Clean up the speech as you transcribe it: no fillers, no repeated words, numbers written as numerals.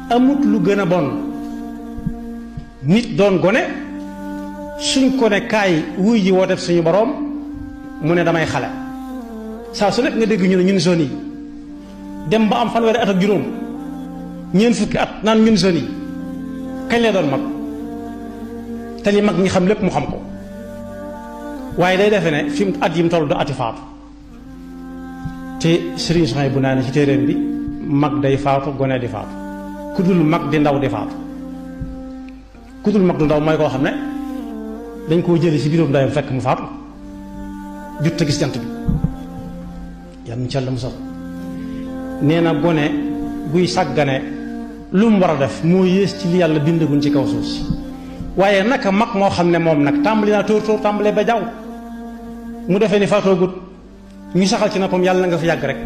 amut lu gën a bon nit doon gone suñ ko ne kaay wuy ji woo def suñu boroom mu ne damay xale saa su nekk nga dégg ñu ne ñun zone yi dem ba am fanweeri at ak juróom ñeent fukki at naan ñun zone yi kañ lay doon mag te li mag ñi xam lépp mu xam ko waaye day defe ne fi mu at yi mu toll du ati faatu te Sëriñ Suhaybu bu naa ne ci téeréen bi mag day faatu gone di faatu ku dul mag di ndaw di faatu ku dul mag du ndaw mooy koo xam ne dañ koo jële ci biirum ndeyam fekk mu faatu jut te gis jant bi yàlla ci Yàlla musal nee na gone buy sàggane lu mu war a def moo yées ci li yàlla bindagun ci kaw suuf si waaye naka mag moo xam ne moom nag tàmbali naa tóor tóor tàmbalee ba jaww mu defee ni faatoogut ñu saxal ci noppam yàlla nga fi yàgg rek